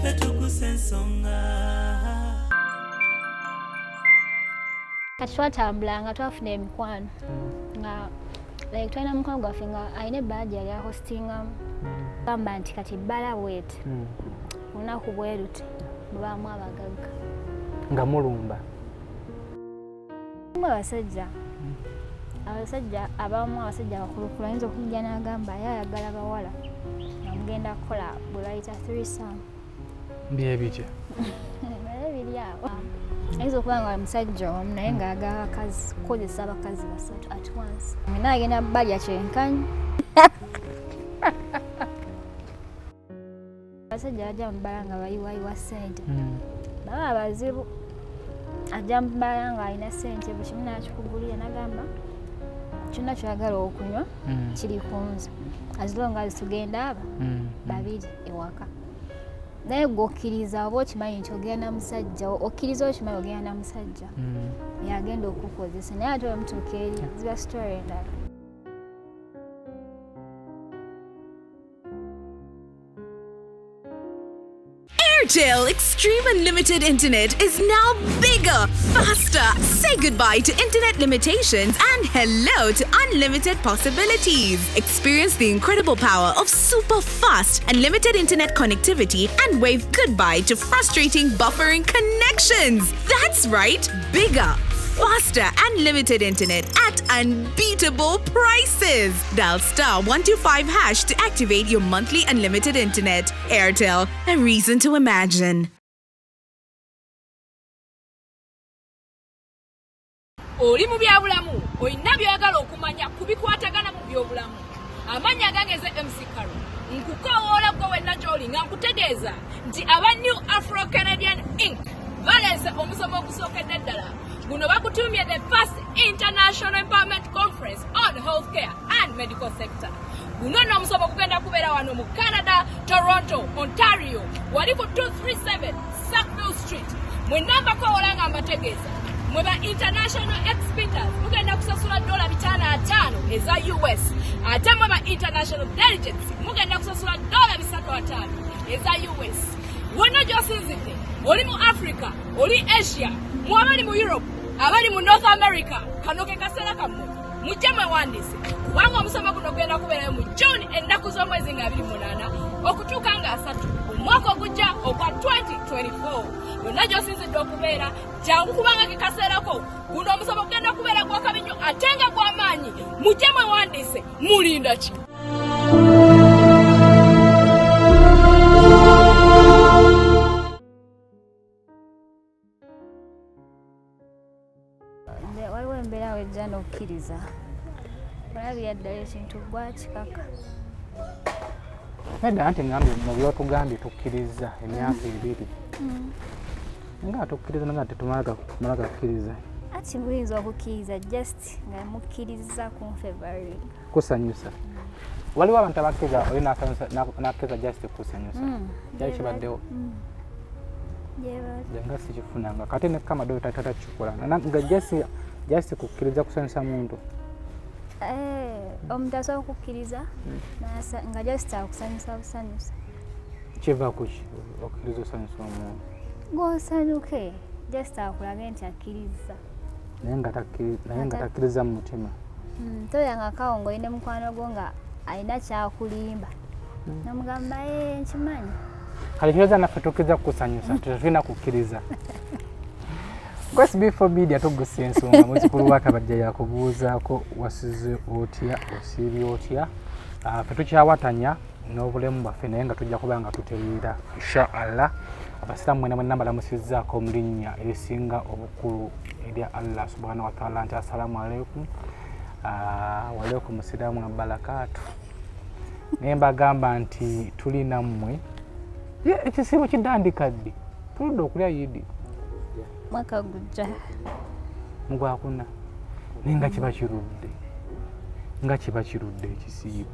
Naffe tukusa ensonga. Kati twatambula nga twafuna emikwano nga like twalina mukwano gwaffe nga alina ebbala gye yali ahostingamu, gamba nti kati ebbala bweti, olunaku bwe luti mubaamu abagagga. Nga mulumba mu abasajja abamu, abasajja abakulukulu ayinza okujja n'agamba ye ayagala bawala nga mugenda kukola bwe bayita threesome. Byebitya? Naye biri awo, ayinza okuba nga musajja omu naye ng'ayagala bakazi, kukozesa abakazi basatu at once, mwena agenda balya kyenkanyi. Abasajja bajja mu bbala nga bayiwayiwa ssente, baba bazibu. Ajja mu bbala ng'alina ssente, buli kimu n'akikugulira, n'agamba kyonna kyoyagala okunywa kiri ku nze, as long as tugenda aba babiri ewaka. Naye gwe okkiriza, oba okimanyi nti ogenda na musajja, okkiriza okimanyi ogenda na musajja yagenda okukozesa, naye ate wemutuuka eri ziba story endala. Airtel Extreme Unlimited Internet is now bigger, faster. Say goodbye to internet limitations and hello to unlimited possibilities. Experience the incredible power of super fast, unlimited internet connectivity and wave goodbye to frustrating buffering connections. That's right, bigger, faster, unlimited internet at unbeatable prices. Dial *125# to activate your monthly unlimited internet. Airtel, a reason to imagine. Oli mu byabulamu, olina by'oyagala okumanya ku bikwatagana mu byobulamu. Amannya gange ze MC Caro. Nkukoowoola gwe wenna gy'oli nga nkutegeeza nti aba New Afro Canadian Inc baleese omusomo ogusookedde ddala. Guno bagutuumye the First International Empowerment Conference on Healthcare and Medical Sector. Guno nno omusomo gugenda kubeera wano mu Canada, Toronto, Ontario, wali ku 237 Sackville Street. Mwenna mbakowoola nga mbategeeza, mwe ba international exhibitors mugenda kusasula $550 eza US, ate mwe ba international delegates mugenda kusasula $350 eza US. Wonna gy'osinzidde, oli mu Africa, oli Asia, mu abali mu Europe, abali mu North America, kano ke kaseera kammwe, mujje mwewandiise, kubanga omusomo guno gugenda kubeerayo mu June, ennaku z'omwezi nga 28 okutuuka nga 30 omwaka ogujja ogwa 2024. Yonna gy'osinzidde okubeera, jangu, kubanga ke kaseerako. Guno omusomo gugenda kubeera gwakabi nnyo ate nga gw'amaanyi. Mujje mwewandiise, mulinda ki? Waliwo embeera wejja n'okkiriza, olabira ddala ekintu gwakikaka. Nedda, anti ngambye mu byotugambye tukkiriza emyaka 2 nga tukkiriza, nga tetumala gakkiriza. Ati muyinza okukkiriza just nga mukkiriza kunfavoring. Kusanyusa. Waliwo abantu abakkiriza, oli nakkiriza just kusanyusa. Kyali kibaddewo nga sikifunanga kati ne kamado tatakikola nga just kukkiriza kusanyusa muntu. Omuntu asobola okukkiriza nga just akusanyusa busanyusa. Kiva kuki okkiriza osanyusa omuntu? Ng'osanyuke, just akulage nti akkiriza. Naye nga takkiriza mu mutima. Toyangakawo ng'olina mukwano gwo nga alina kyakulimba, nomugamba, "Eh, nkimanyi." Kale kirowooza naffe tukkiriza kukusanyusa, tetulina kukkiriza. Before media tugusa ensonga, muzukulu wa Kabajja yakubuuzaako, wasize otya, osiibye otya? Ffe tukyawatanya n'obulemu bwaffe, naye nga tujja kuba nga tutereera insha Allah. Abasiraamu mwena mwenna mbalamusizzaako mu linnya erisinga obukulu erya Allah subhanahu wataala nti assalamu alaikum walaikum siraamu wabarakaatu. Naye mbagamba nti tuli nammwe. Ekisiibo kidandika ddi? Tuludde okulya yidi. Mwaka gujja. Mugwakuna, naye nga kiba kirudde, nga kiba kirudde ekisiibo.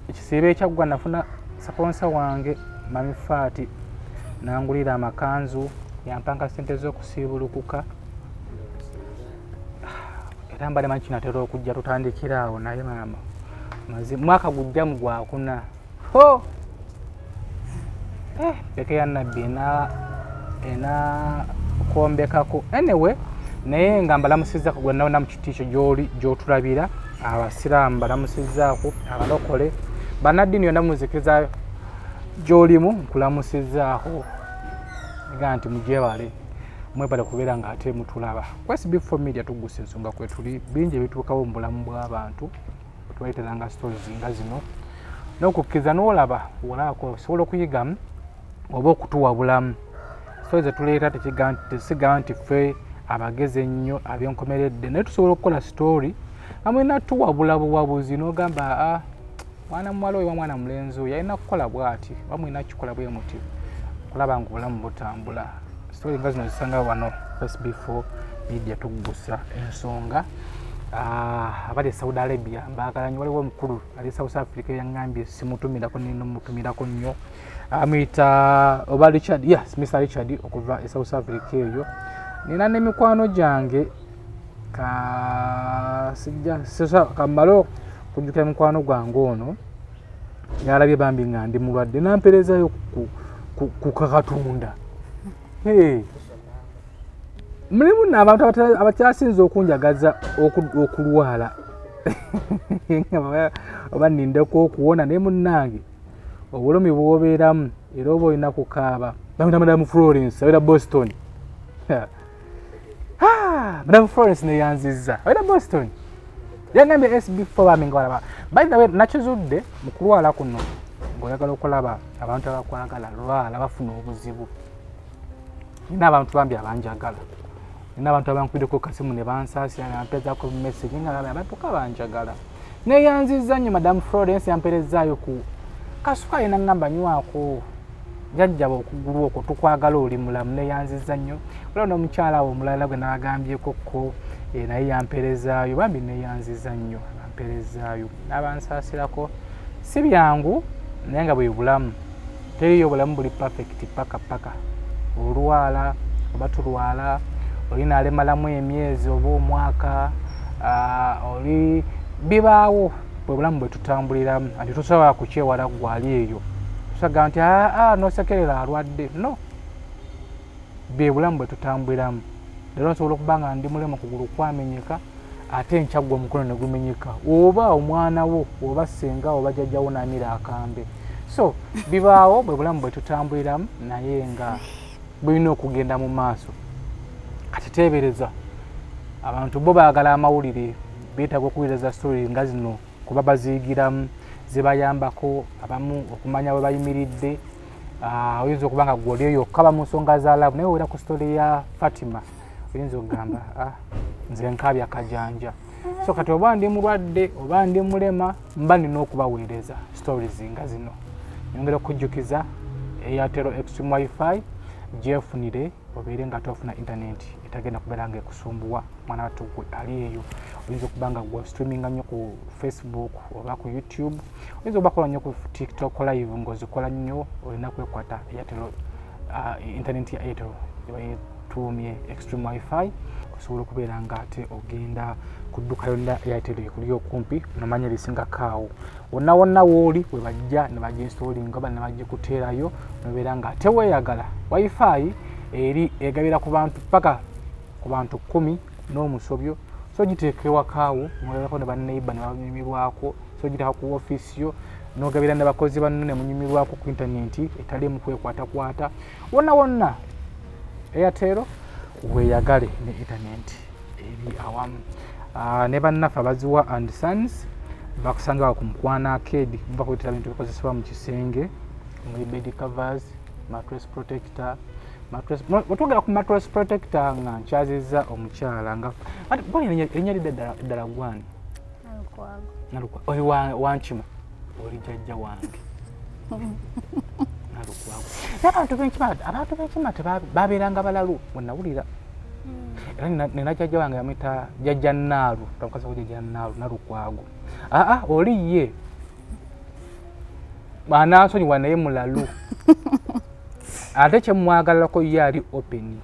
Ekisiibo ekyaggwa nafuna sponsor wange Mami Faati, nangulira amakanzu, yampanga sente z'okusiibulukuka, era mbadde manyi kinatera okujja tutandikira awo, naye maama Mwaka gujja mu gwakuna. Ho! Peke ya nabbi ena kombekako. Anyway, naye nga mbalamusizzaako gwe nawona mu kiti ekyo gy'oli gy'otulabira, abasiraamu mbalamusizzaako, abalokole, bannaddiini yonna muzikiriza gy'olimu nkulamusizzaako, nga nti mugyebale, mwebale kubeera nga ate mutulaba. Ku SB4 Media tuggusa ensonga kwetuli, bingi ebituukawo mu bulamu bw'abantu, tubaleeteranga stories nga zino n'okukkiriza n'olaba olabako osobola okuyigamu oba okutuwabulamu. Stories zetuleeta tesigamba nti ffe abagezi ennyo ab'enkomeredde, naye tusobola okukola story nga mulina tuwabula buwabuzi n'ogamba aa mwana muwala oyo oba mwana mulenzi oyo yalina kukola bw'ati oba mulina kukikola bwe muti okulaba nga obulamu butambula. Story nga zino zisanga wano SB4 Media, tuggusa ensonga. Abali e Saudi Arabia mbaagala nnyo. Waliwo omukulu ali South Africa yaŋŋambye simutumirako, nina omutumirako nnyo, amuyita oba Richard, yes, Mr Richard okuva e South Africa eyo. Nina n'emikwano gyange, kamale okujjukira mukwano gwange ono yalabye bambi nga ndi mulwadde namperezayo ku kakatunda. Mulimu nno abantu abakyasinze okunjagaza okulwala oba nindeko okuwona, naye munnange obulumi bw'obeeramu era oba olina kukaaba. Bamuyita Madam Florence, abeera Boston. Madam Florence neyanzizza, abeera Boston, yangambye SB4 bambi nga walaba. By the way, nakizudde mu kulwala kuno ng'oyagala okulaba abantu abakwagala lwala bafuna obuzibu. Nina abantu bambi abanjagala, nina abantu abankubireko kasimu ne bansaasira ne bampeerezako message nga abantu ka banjagala. Neyanzizza nnyo Madam Florence, yampeerezaayo ku kasukaali naŋŋamba nywako, jjajjaba okugulu okwo tukwagala oli mulamu. Neyanzizza nnyo. Waliwo n'omukyala awo omulala gwe nabagambyeko ko naye yampeerezaayo bambi, neyanzizza nnyo bampeerezaayo n'abansaasirako. Si byangu naye nga bwe bulamu, teriyo obulamu buli perfect paka paka olwala oba tulwala, oli naalemalamu emyezi oba omwaka, oli bibaawo, bwe bulamu bwe tutambuliramu anti tosobola kukyewala. Gwali eyo tosaga nti aa nosekerera alwadde, no, bwe bulamu bwe tutambuliramu. Leero nsobola okuba nga ndi mulema, kugulu kwamenyeka, ate enkya gwe omukono ne gumenyeka, oba omwana wo oba ssenga oba jjajjawo n'amira akambe. So bibaawo, bwe bulamu bwe tutambuliramu, naye nga bulina okugenda mu maaso. Kati teebereza abantu bo baagala amawulire, beetaaga okuwuliriza story nga zino kuba baziyigiramu, zibayambako abamu okumanya we bayimiridde. Oyinza okuba nga gwe oli eyo okukaba mu nsonga za love, naye owera ku story ya Fatima oyinza okugamba nze nkaabya kajanja. So kati oba ndi mulwadde oba ndi mulema, mba nina okubaweereza stories nga zino. Nyongera okujjukiza Airtel Extreme WiFi, gyefunire obeere nga tofuna internet etagenda kubeera nga ekusumbuwa. Mwana wattu gwe ali eyo, oyinza okuba nga gwe streaminga nnyo ku Facebook oba ku YouTube, oyinza okuba kola nnyo ku TikTok live ng'ozikola nnyo, olina kwekwata Airtel, internet ya Airtel gyebayituumye Extreme WiFi. Osobola okubeera nga ate ogenda ku dduka yonna Airtel ekuli okumpi nomanya ebisingako awo wonna wonna wooli we bajja ne baginstallinga oba ne bagikuteerayo nobeera nga ate weeyagala. WiFi eri egabira ku bantu paka ku bantu 10 n'omusobyo, so giteeka ewakaawo nogabirako ne baneiba ne banyumirwako, so giteeka ku ofiisi yo nogabira ne bakozi banno ne munyumirwako ku intaneti etaliimu kwekwatakwata. Wonna wonna Airtel weeyagale ne intaneti eri awamu. Ne bannaffe abaziwa and Sons bakusanga awo ku Mukwano Arcade, bakuleetera bintu bikozesebwa mu kisenge omuli bed covers, mattress protector, mattress. Bwetwogera ku mattress protector nga nkyazizza omukyala nga ate gwani erinnya lidda ddala gwani? Nalukwago. Nalukwa oli wankima, oli jjajja wange Nalukwago. Naye abantu b'enkima babeeranga balalu bwe nawulira. Era nina jjajja wange yamuyita jjajja Naalu, tamukazako jjajja Naalu Nalukwago. Aa oli ye anansonyiwa naye mulalu, ate kyemwagalako ye ali open.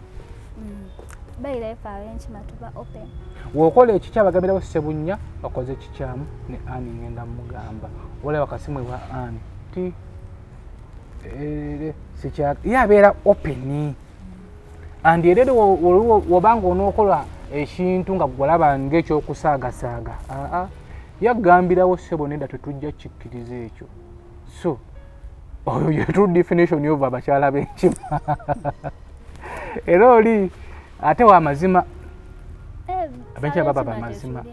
Bayirayo fe ab'enkima tuba open. Wokola ekikya bagambirawo Ssebunya bakoze kikyamu ne ani ngenda mugamba olaba kasimu ewa ani ti sikya ye abeera open and era wobanga onookola ekintu nga gwalaba ng'ekyokusaagasaaga aa yagambirawo ssebo nedda tetujja kikkiriza ekyo. So oyo ye true definition of abakyala b'enkima. Era oli ate wa mazima abenkima baba bamazima.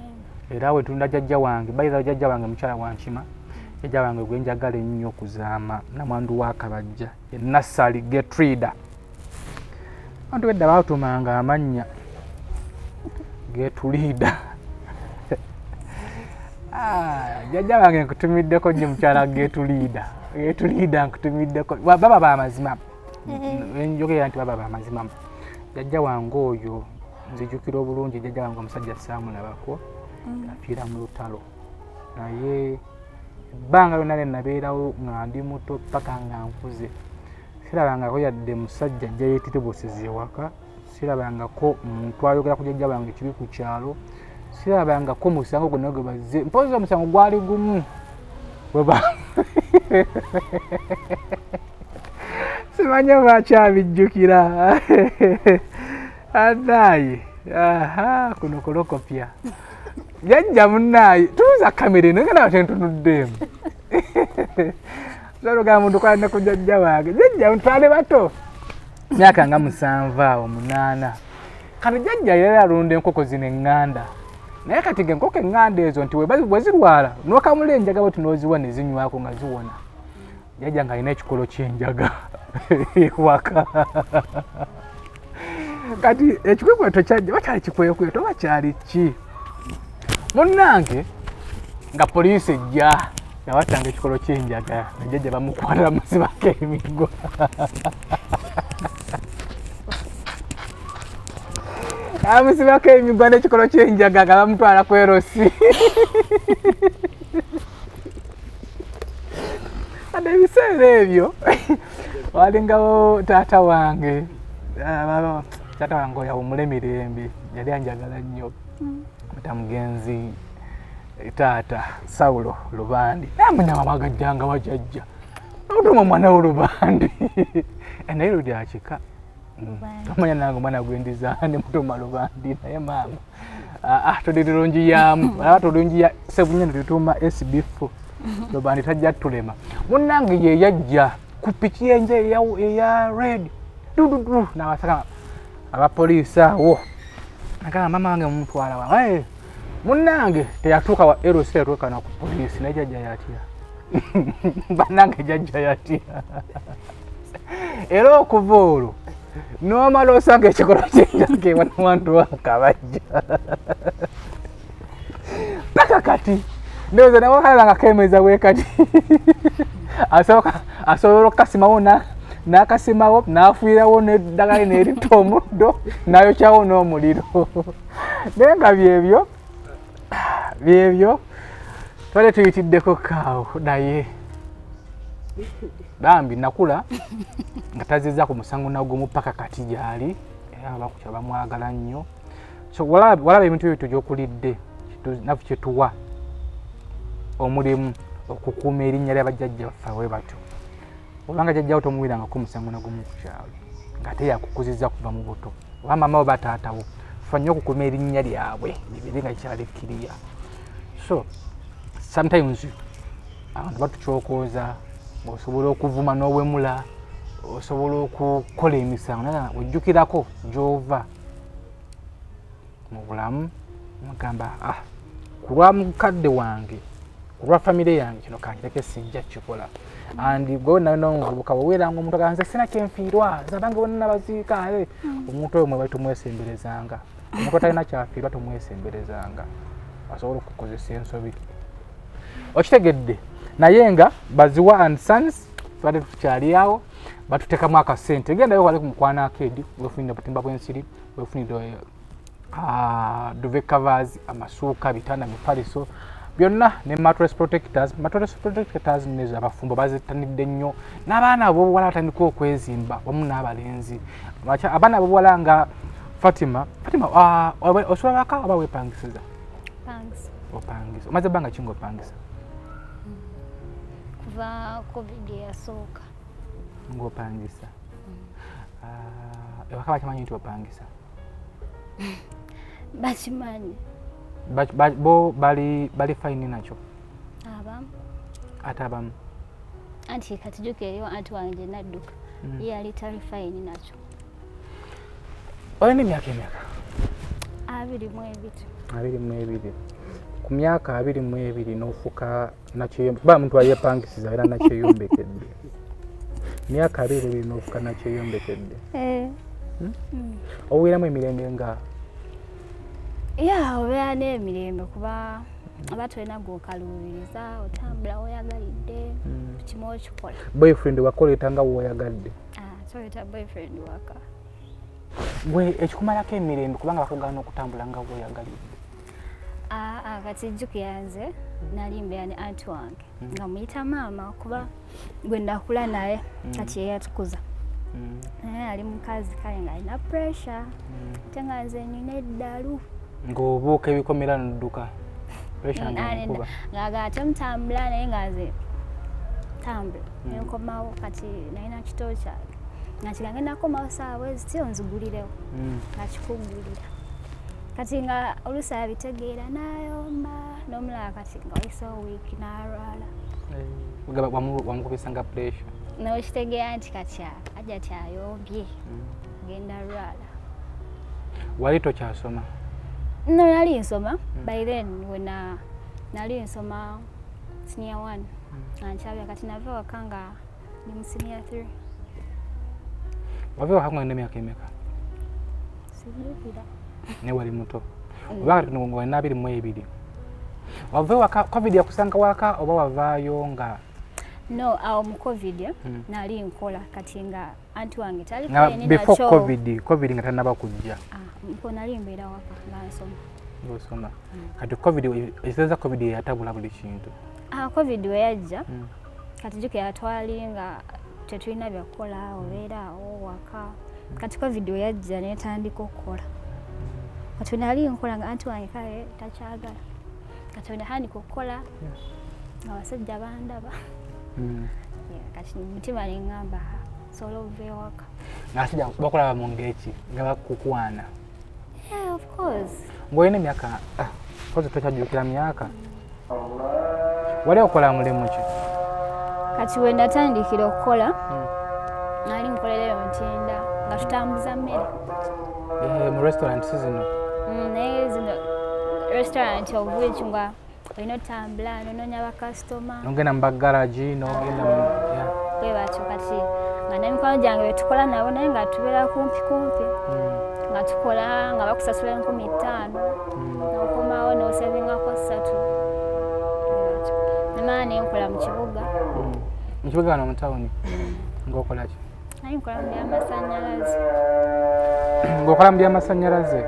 Era wetunda jjajja wange bayira jjajja wange mukyala wa nkima, jjajja wange gwe njagala ennyo okuzaama namwandu wa Kabajja ye Nassali Getrida. Abantu bedda baatumanga amannya Getrida. Jjajja wange nkutumiddeko nnyo mukyala Getrida. Getrida nkutumiddeko. Baba bamazima. Njogera nti baba bamazima. Jjajja wange oyo nzijukira obulungi, jjajja wange omusajja saamulabako, afiira mu lutalo. Naye ebbanga lyonna lye nabeerawo nga ndi muto paka nga nkuze, sirabangako yadde musajja ajja yeetiribusiza ewaka, sirabangako muntu ayogera ku jjajja wange kibi ku kyalo, sirabangako musango gwonna gwe bazze. Mpozzi omusango gwali gumu simanyi bakyabijjukira. Anaye aha kuno kulokopya jjajja munnaaye tuuza kamera eno ngenda batentunuddeemu solugamba muntu kwali ne ku jjajja wange. Jjajja twali bato myaka nga 7 awo 8. Kati jjajja yali alunda enkoko zino eŋŋanda, naye kati ng'enkoko eŋŋanda ezo nti bwe zirwala n'okamula enjaga bwe tunooziwa ne zinywako nga ziwona. Jjajja ng'alina ekikolo ky'enjaga ewaka. Kati ekikwekweto kyajja bakyali kikwekweto bakyali ki munnange, nga poliisi ejja nga batanga ekikolo ky'enjaga nga jjajja bamukwata bamusibako emigwa. Amusibako emigwa n'ekikolo ky'enjaga nga bamutwala ku erosi. Ate ebiseera ebyo walingawo taata wange, taata wange oyo awummule mirembe, yali anjagala nnyo, mutamugenzi taata Saulo Lubandi. Naye munyama bagajjanga wajajja otuma omwana wo Lubandi, naye luli akika tomanya nange omwana gwendizaane mutuma Lubandi, naye maama tuli lulungi yamu aba tulungi ya Ssebunya netutuma SB4 Lubandi tajja tulema. Munnange ye yajja ku piki yenje eya red dududu n'abasaka abapoliisi awo, agamba maama wange mumutwala wa munnange teyatuuka wa LC yatuukana ku poliisi, naye jjajja yatya. Bannange jjajja yatya. Era okuva olwo n'omala osanga ekikolo ky'enjaga ewa wantu wakabajja paka kati ndowooza nawe kalaba nga keemeza bwe kati asobola okukasimawo n'akasimawo n'afuirawo n'eddagala n'eritta omuddo n'ayokyawo n'omuliro. Naye nga byebyo byebyo twali tuyitiddeko kaawo, naye bambi nakula nga tazizza ku musango nagumu paka kati gyali, era abakukya bamwagala nnyo. So walaba ebintu ebyo gyokulidde nafu kyetuwa omulimu okukuuma erinnya ly'abajjajja baffe bwe batyo. Obanga jjajjawo tomuwirangako musango nagumu ku kyalo ng'ate yakukuzizza kuva mu buto, oba maama wo bataatawo, fa nnyo okukuuma erinnya lyabwe libeere nga likyali kiriya. So sometimes abantu batukyokooza, osobola okuvuma n'owemula, osobola okukola emisango, naye ojjukirako gy'ova mu bulamu mugamba ku lwa mukadde wange, ku lwa famire yange kino kankireke sijja kikola. And gwe nawe n'omuvubuka weweeranga omuntu agamba nze sina kyenfiirwa, nze abange bonna nabaziika. Omuntu oyo mwebali tumwesemberezanga, omuntu atalina kyafiirwa tumwesemberezanga, asobola okukozesa ensobi. Okitegedde? Naye nga Baziwa and Sons tubadde tukyali awo, batuteekamu akasente. Gendayo wali ku Mukwano Arcade, wefunire obutimba bw'ensiri, wefunire duvet covers, amasuuka, bitanda, mifaliso byonna ne mattress protectors. Mattress protectors nezo abafumbo bazitanidde nnyo, n'abaana ab'obuwala batandika okwezimba wamu n'abalenzi. Abaana ab'obuwala nga Fatima, Fatima, osula waka oba weepangisiza? Pangisa. Opangisa. Omaze ebbanga ki ng'opangisa? Kuva COVID eyasooka. Ng'opangisa. Ewaka bakimanyi nti opangisa? Bakimanyi. Bo bali fine nakyo? Abamu. Ate abamu? Anti kati jjukira eriwo anti wange gye nadduka. Ye yali tali fine nakyo. Olina emyaka emeka? 22. 22. Ku myaka 22 n'ofuuka nakyeyombe, kuba omuntu ayepangisiza era nakyeyombekedde. Myaka 22 n'ofuuka nakyeyombekedde. Obeeramu emirembe nga? Ya, obeera n'emirembe kuba oba tolina gw'okaluubiriza, otambula w'oyagalidde, kimu okikola. Boyfriend waka oleeta nga w'oyagadde? Toleeta boyfriend waka. Gwe ekikumalako emirembe kubanga bakugaana okutambula nga w'oyagalidde? Kati jjukira nze nali mbeera ne anti wange nga muyita maama kuba gwe nakula naye kati ye yatukuza. Naye ali mukazi kale ng'alina pressure ate nga nze nnina eddalu. Ng'obuuka ebikomera n'odduka. Pressure ng'ekuba. Ng'agamba temutambula naye nga nze tambula. Ne nkomawo kati nalina kito kyange. Nga kiga ngenda kukomawo ssaawa bwe ziti onzigulirewo. Nga kikuggulira. Kati nga oluusi abitegeera n'ayomba n'omulala kati nga wayiseewo wiiki n'alwala. Wamukubisa nga pressure. N'okitegeera nti kati ajja ti ayombye agenda lwala. Wali tokyasoma? No, nali nsoma. By then when nali nsoma senior 1. Nga nkyabya kati nava waka nga ndi mu senior 3. Wava waka nga emyaka emeka? Sijjukira. Naye wali muto. Oba kati ng'olina 22. Wava waka, COVID yakusanga waka oba wavaayo nga? No, awo mu COVID nali nkola kati nga anti wange tali before COVID, COVID nga tannaba kujja. Mpo nali mbeera waka nga nsoma. Ng'osoma. Kati COVID, ekitegeeza COVID yatabula buli kintu. COVID we yajja, kati jjukira twali nga tetulina byakukola, obeera awo waka. Kati COVID we yajja netandika okukola. Kati nali nkola nga anti wange kale takyagala. Kati we natandika okukola, abasajja bandaba. Kati mutima ne ŋŋamba sobola okuva ewaka. Ng'abasajja bakulaba mu ngeri ki? Nga bakukwana? Yeah, of course. Ng'olina emyaka, kozi tokyajjukira myaka? Wali okola mulimu ki? Kati we natandikira okukola, nali nkolerayo Ntinda nga tutambuza mmere. Mu restaurant si zino? Naye zino restaurant of which nga olina otambula n'onoonya bakasitoma. N'ogenda mu bagaragi, n'ogenda mu, yeah. Bwe batyo kati nga n'emikwano gyange be tukola nabo naye nga tubeera kumpi kumpi. Nga tukola nga bakusasula 5,000. N'okomawo n'osavingako 3. Nemala ne nkola mu kibuga. Mu kibuga wano mu tawuni? Ng'okola ki? Nali nkola mu by'amasannyalaze. Ng'okola mu by'amasannyalaze?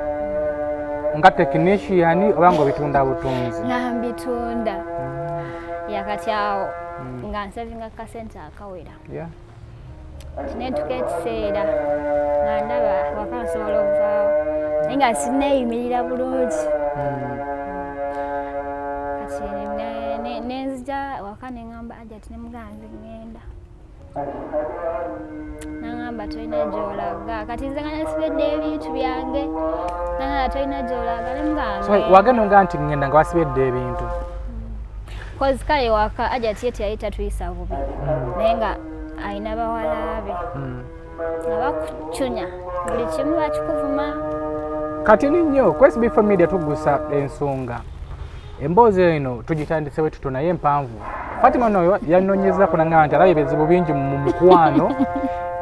Nga technician oba ng'obitunda butunzi? Nga mbitunda. Ya kati awo nga nsavinga kasente akawera. Kati ne ntuuka ekiseera nga ndaba waka nsobola okuvaawo naye nga sinneeyimirira bulungi. Kati ne nzija waka ne ŋŋamba Hajjati ne mugamba nze ŋŋenda. N'aŋŋamba tolina gy'olaga. Kati nze nga nasibedde ebintu byange. N'aŋŋamba tolina gy'olaga ne mugamba So, wagenda oŋŋamba nti ŋŋenda nga wasibedde ebintu. Cause kale waka Hajjati ye teyali tatuyisa bubi. Naye nga alina bawala be. Nga bakucunya buli kimu bakikuvuma. Kati ni nnyo ku SB4 Media tugusa ensonga. Emboozi eno tugitandise bwe tutyo naye mpanvu. Fatima noyo yannoonyezaako n'aŋŋamba nti alabye ebizibu bingi mu mukwano.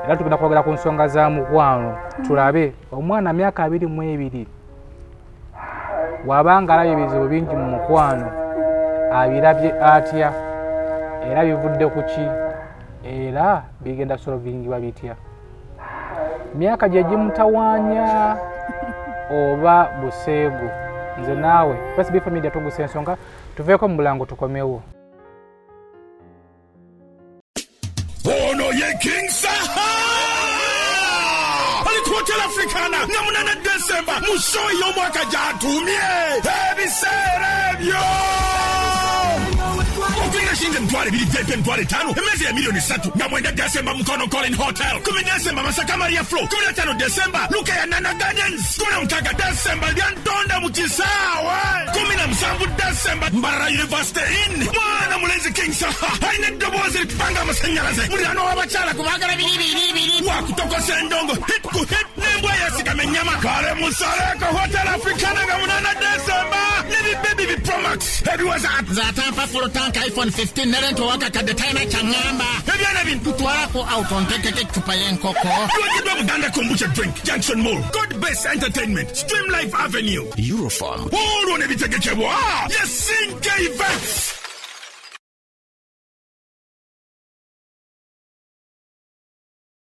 Era tugenda kwogera ku nsonga za mukwano. Tulabe omwana myaka 22 bw'abanga alabye ebizibu bingi mu mukwano abirabye atya, era bivudde ku ki, era bigenda solvingibwa bitya. Myaka gye gimutawaanya oba buseegu. Nze naawe SB4 Media tugusa ensonga, tuveeko mu bulango tukomewo. Ono ye King Saha! Ali ku Hotel Africana. Nga 8 Desemba mu show ey'omwaka gy'atuumye ebiseera ebyo. Okuyingira shilingi 20,000, VIP 50,000, emmeeza ya 3 million. Nga 9 Desemba Mukono Colin Hotel, 10 Desemba Masaka Maria Flo, 15 Desemba Lukaya Nana Gardens, 16 Desemba Lyantonda mu kisaawe, 17 Desemba Mbarara University Inn. Mwana mulenzi King Saha alina eddoboozi litupanga amasannyalaze, muliraano w'abakyala kubagala biri biri biri, wakutokosa endongo hit ku hit n'embwa yesigama ennyama. Kale musaleko Hotel Africana nga 8 Desemba ne bibebi bi Promax ebiweza. Nze atampa full tank, iPhone 15 ne rent owakakadde talina kyaŋŋamba. Ebyana bintu. Tutwalako out ontekeko eccupa y'enkoko. Biwagiddwa Buganda Kombucha Drink, Junction Mall, God Best Entertainment, Stream Life Avenue, Eurofarm. Olwo ne bitegekebwa Yasinke Events.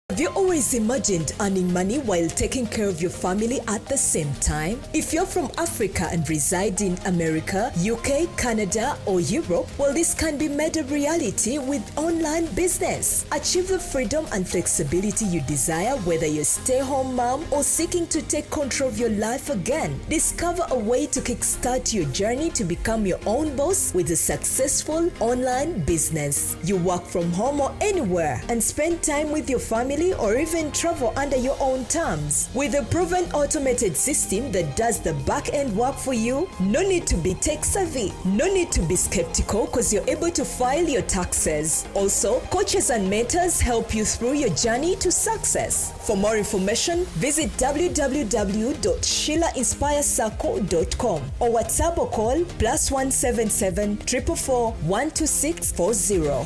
Have you always imagined earning money while taking care of your family at the same time? If you're from Africa and reside in America, UK, Canada, or Europe, well, this can be made a reality with online business. Achieve the freedom and flexibility you desire, whether you're stay home mom or seeking to take control of your life again. Discover a way to kickstart your journey to become your own boss with a successful online business. You work from home or anywhere and spend time with your family or even travel under your own terms. With a proven automated system that does the back end work for you, no need to be tech savvy, no need to be skeptical because you're able to file your taxes. Also, coaches and mentors help you through your journey to success. For more information, visit www.sheilainspirecircle.com or WhatsApp or call +177 444 12640.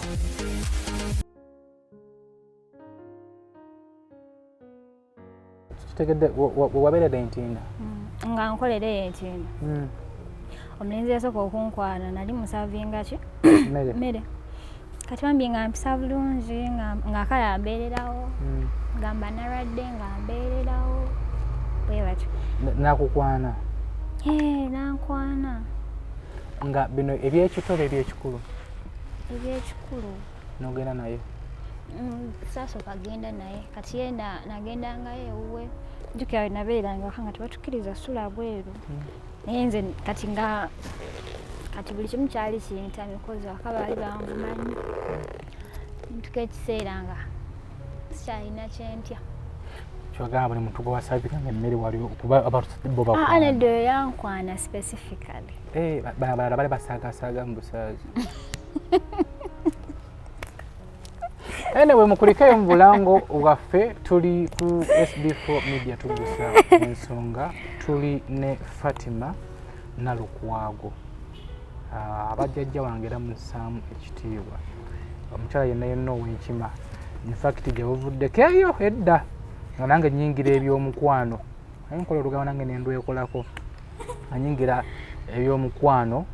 Kitegedde wabeerera Entinda? Nga nkolera eyo Entinda. Omulenzi yasooka okunkwana nali musavinga ki? Mmere. Mmere. Kati bambi nga mpisa bulungi, nga kale ambeererawo, nga mba nalwadde nga mbeererawo, bwe batyo. Nakukwana? Eh, nankwana. Nga bino ebyekito oba ebyekikulu? Ebyekikulu. Nogenda naye? Saasooka genda naye. Kati ye nagendangayo ewuwe. Jjukira we nabeeranga waka nga tebatukkiriza sula bweru, naye nze kati nga kati buli kimu kyali kintamye kozi waka baali banvuma nnyo. Ntuka ekiseera nga sikyalina kyentya. Kyogamba buli muntu gwewasabikanga emmere wali kuba abantu bo Ah, bakwana? Nedda, oyo yankwana specifically. Eh, balala bali basaagasaaga mu busaazi. Anyway, mukulikeyo mu bulango bwaffe. Tuli ku SB4 Media, tugusa ensonga. Tuli ne Fatima Nalukwago. Ah, abajjajja wange era mussaamu ekitiibwa omukyala yenna yenna ow'enkima. Infact gye buvuddeko eyo edda nga nange nyingira ebyomukwano, naye nkola olugamba nange nendwekolako nga nyingira ebyomukwano.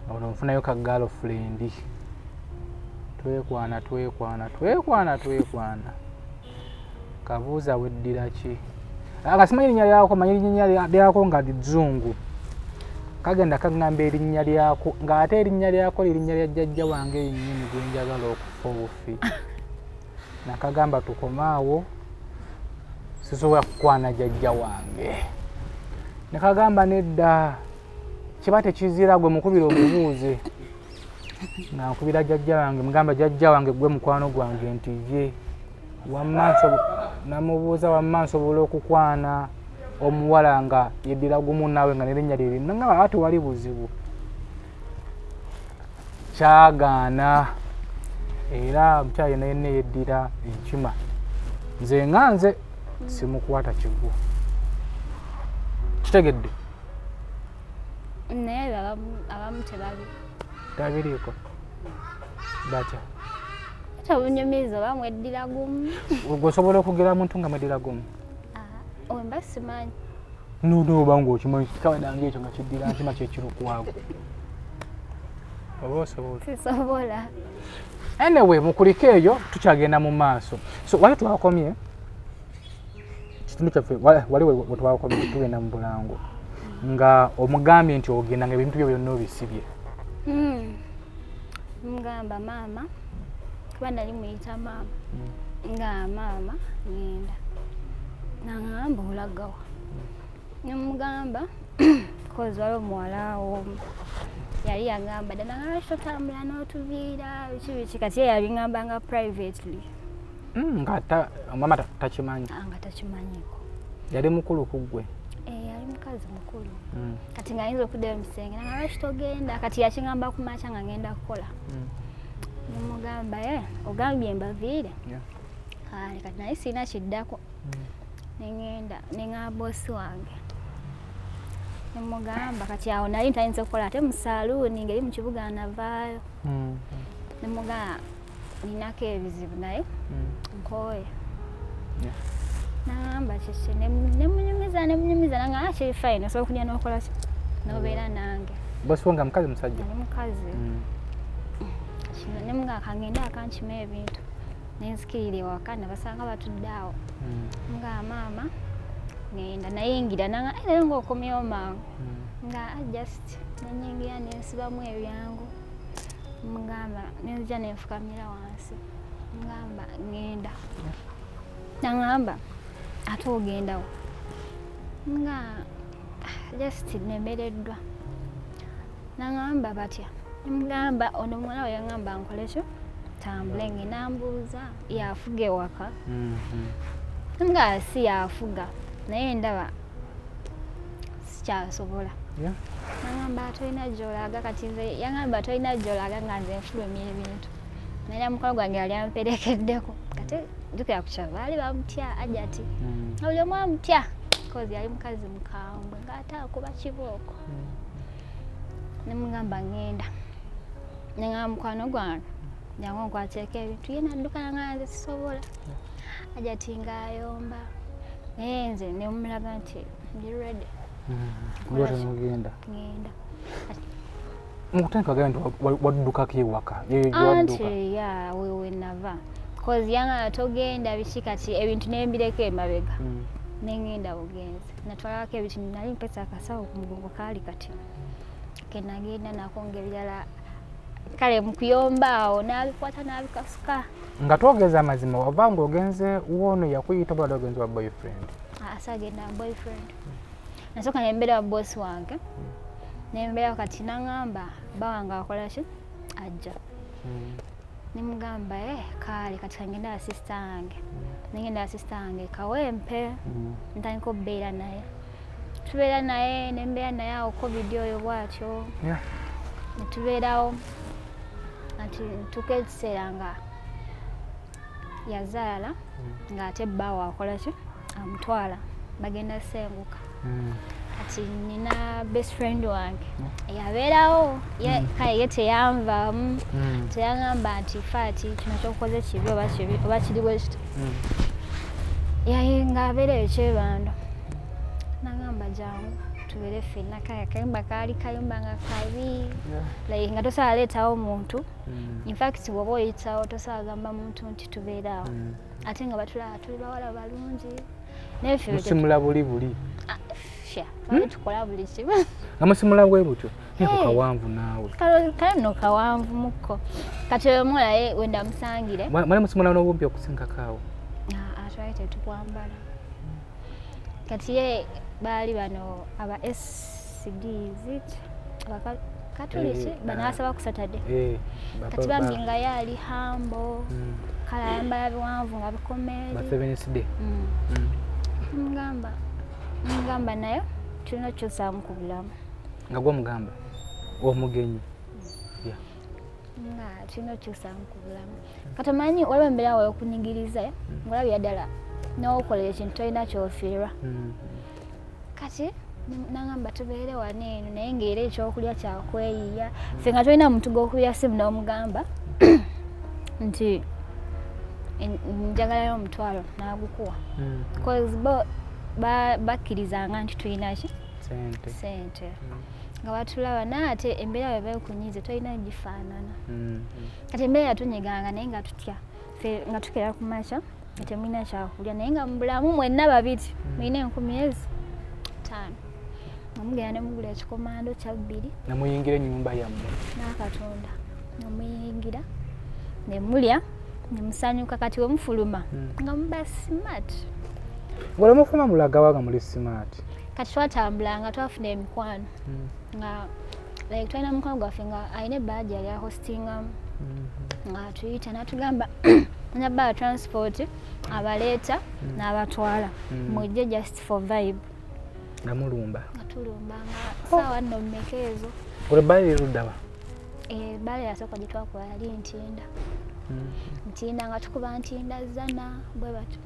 Ono nfunayo ka girlfriend, twekwana twekwana twekwana twekwana. Kabuuza weddira ki? Nga simanyi erinnya lyako, manyi erinnya lyako nga lizzungu. Kagenda kaŋŋamba erinnya lyako, ng'ate erinnya lyako lirinnya lya jjajja wange yennyini gwe njagala okufa obufi. Nakagamba tukomaawo, sisobola kukwana jjajja wange. Ne kagamba nedda, kiba tekizira, gwe mukubira omubuuze. Nga nkubira jjajja wange, mugamba jjajja wange gwe mukwano gwange nti ye wamma namubuuza wamma nsobola okukwana omuwala nga yeddira gumu naawe nga nerinnya lyerimu? Nagamba ate wali buzibu. Kyagaana. Era omukyala yenna yenna eyeddira enkima, nze nga nze simukwata kigwo. Kitegedde? Naye abamu tebabi Tabiriiko batya? Obunyumiza oba mweddira gumu. Gwe osobola okugera muntu nga mweddira gumu? Wemba simanyi. Noba nga okimanyi kikawadanga ekyo nga kiddira nkima kyekirukwago, oba osobola? Sisobola. Anyway, mukulike eyo, tukyagenda mu maaso. So wali twakomye kitundu kyaffe wali we twakomye tugenda mu bulango nga omugambye nti ogenda nga ebintu byo byonna obisibye. Mugamba maama, kuba nali muyita maama, nga maama ngenda. Nangamba olagawa? Nemugamba kozi waliwo muwala wo yali yagamba dda, nanga lwaki totambula n'otuviira, biki biki. Kati ye yabiŋambanga privately. Nga mama takimanyi? Ah, nga takimanyiiko. Yali mukulu ku ggwe? Eh, yali mukazi mukulu. Kati ng'ayinza okuddayo mu kisenge, nanga lwaki togenda? Kati yakiŋamba ku makya nga ngenda kukola. Nemugamba, e ogambye mbaviire. Kale kati naye sirina kiddako. Neŋŋenda neŋŋamba bosi wange, nemugamba kati awo nali ntayinza okukola ate mu saaluuni ngeri mu kibuga, navaayo. Nemugamba ninako ebizibu naye nkooye. Nagamba kiki? Nemunyumiza, nemunyumiza, nanga ah, kiri fine, osobola okujja n'okola ki, n'obeera nange. Bosi wo nga mukazi musajja? Ali mukazi. Kino nemugamba kangende akankima ebintu, nenzikirira ewaka, nabasanga batudde awo. Nga maama ngenda, nayingira nanga, "Eh, leero ng'okomyewo mangu." Nga ah, just nanyingira nensibamu ebyangu, mugamba nenzija nenfukamira wansi, ngamba ngenda. Naŋamba ate ogendawo? Nga ah, just nemereddwa. Naŋamba batya? Nemugamba ono muwala we yaŋamba nkole kyo, tambule ngenda. Mbuuza yafuga ewaka? Nga si yafuga, naye ndaba sikyasobola. Nagamba tolina gyolaga. Kati nze yagamba tolina gyolaga nga nze nfulumya ebintu, naye mukwano gwange yali amperekeddeko. Kati jjukira ku kyalo baali bamutya Ajati. Buli omu amutya kozi yali mukazi mukambwe ng'ate akuba kibooko. Nemugamba ŋŋenda, neŋamba mukwano gwange jangu onkwateko ebintu, ye nadduka, nanga nze sisobola. Ajati ng'ayomba, naye nze nemulaga nti ndi ready. Lwatogenda? Ŋŋenda. Mukutandika wagamba nti waddukako ewaka, yeyo gyewadduka? Anti ya wewe nava cause yanga togenda biki, kati ebintu nembireko emabega. Nengenda bugenzi, natwalako ebintu, nali mpesa akasawo ku mugongo kaali kati kenagenda nako, nga ebirala kale mukuyomba awo nabikwata nabikasuka. Nga twogeza amazima, wava ng'ogenze woono yakuyita oba wali ogenze wa boyfriend? Asagenda boyfriend. Nasooka nembeera wa bosi wange, nembeera kati naŋŋamba bawange akola ki, ajja. Nemugamba eh, kaale kati kangenda wa sister wange. Nengenda wa sister wange Kawempe. Ntandika okubeera naye, tubeera naye, nembeera naye awo COVID oyo bwatyo. Netubeerawo ati ntuuka ekiseera nga yazaala, ng'ate bbaawe akola ki, amutwala, bagenda senguka. Kati nina best friend wange yabeerawo. Kale ye teyanvaamu. Teyaŋŋamba nti faati kino kyokoze kibi oba kibi oba kiri bwe kiti. Yaye ng'abeera eyo Kyebando, nagamba jangu tubeere ffenna. Kale akayumba kaali kayumba nga kabi. Like nga tosobola leetawo muntu. Infact bw'oba oyitawo tosobola gamba muntu nti tubeeraawo. Ate nga batulaba tuli bawala balungi, naye ffe Musimula buli buli? Ah, sha, twali tukola buli kimu. Nga musimula bwe butyo naye ku Hey. kawanvu naawe? Kale nno kawanvu mukko. Kati oyo omuwala ye wenda musangire. Mwali musimula n'obumpi okusingako awo? Ah, ah, twali tetukwambala. Kati ye baali bano aba SDs, Katoliki. Eh, bano ah. asaba ku Saturday. Eh, Kati bambi nga ye ali humble. Kale ayambala biwanvu nga Ba bikomeeri. Seventh Day. Mugamba naye tulina okukyusaamu ku bulamu. Nga gwomugamba omugenyi? Yeah. Nga tulina okukyusaamu ku bulamu. Kati omanyi waliwo embeera wawe okunyigiriza ngaolabira ddala n'okola ekintu tolina kyofiirwa. Kati nangamba tubeere wano eno, naye ngaera ekyokulya kyakweyiya. Ffe nga tolina muntu gwokubira simu n'omugamba nti njagalayo omutwalo n'agukuwa. Cause bo bakkirizanga nti tulina ki? Sente. Sente. Nga batulaba, naye ate embeera bwe bekunyize tolina gifaanana. Kati embeera yatunyiganga, naye nga tutya. Ffe nga tukeera ku makya nga temulina kyakulya, naye nga mu bulamu mwenna babiri mulina 5000, nga mugenda ne mugula ekikomando kya 2. Namuyingira ennyumba yammwe? N'akatonda nga muyingira ne mulya ne musanyuka. Kati we mufuluma nga muba smart. Ng'olwo mufuma mulagawa nga muli smart? Kati twatambulanga, twafuna emikwano nga like twalina mukwano gwaffe nga alina ebbaala gye yali ahostingamu, nga atuyita n'atugamba anya baa transport abaleeta n'abatwala, mujje just for vibe. Nga mulumba? Nga tulumba nga saawa nno mmeka ezo. Olwo ebbaala eriruddawa? Ebbaala yasooka gye twakola yali Ntinda. Ntinda nga tukuba Ntinda zana bwe batyo.